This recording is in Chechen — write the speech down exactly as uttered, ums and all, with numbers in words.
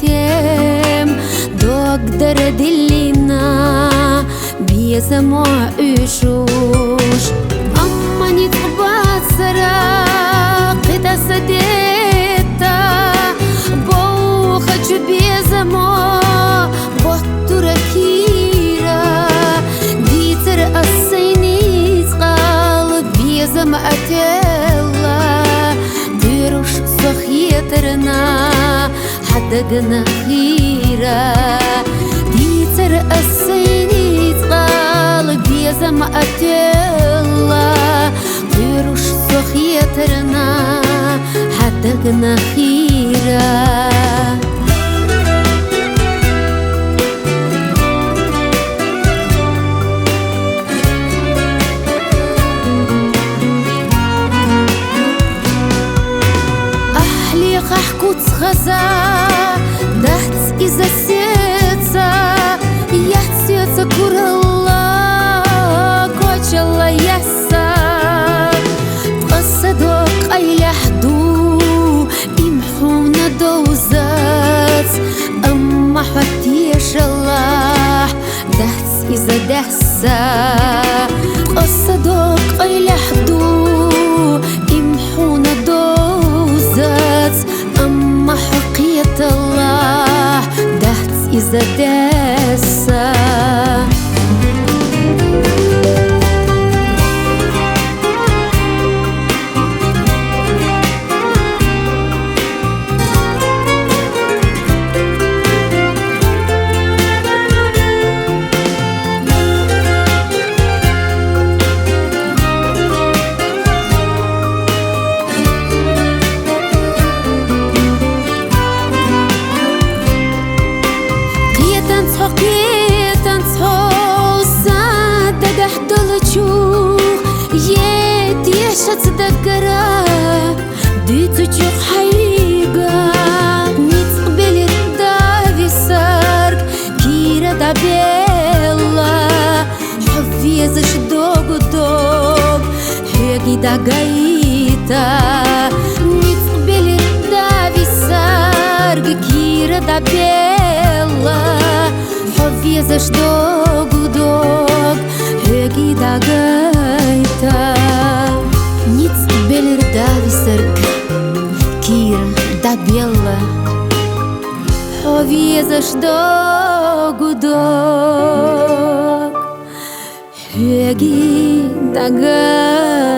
тем, дог дара диллина, безамо уьшуш. Амма ницкъ бацара кхетаца детта, бовхача безамо боттура кийра. Дийцар аз сайни ницкъала безам а тоьлла, кхоьруш со хетарна хьа дагна хийра. Дийцар аз сайни ницкъала безам а тоьлла, кхоьруш со хетарна хьа дагна хийра. Ахьлехахь куц хаза, дац иза соьца, яц соьца куралла, кочалла ясса. Ткъа са дог къайлехь ду, им хьуна довзац, амма хьо тешалахь, дац иза даьсса. Ткъа са дог къайлехь ду, им хьуна довзац, амма хьо кхеталахь, дац иза даьсса. Кхетанза хьо, кхетанза хьо, сан дагахь долчух, е тешац дагара, дуьйцучух хьайга. Ницкъ белира да висарг, кийра дӀабелла, хьо везаш дог-дог хьоьга дӀагайта. Ницкъ белира да висарг, кийра дӀабелла, хьо везаш дог-дог хьоьга дӀагайта. Ницкъ белира да висарг, кийра дӀабелла, хьо везаш дог-дог хьоьга дӀагайта.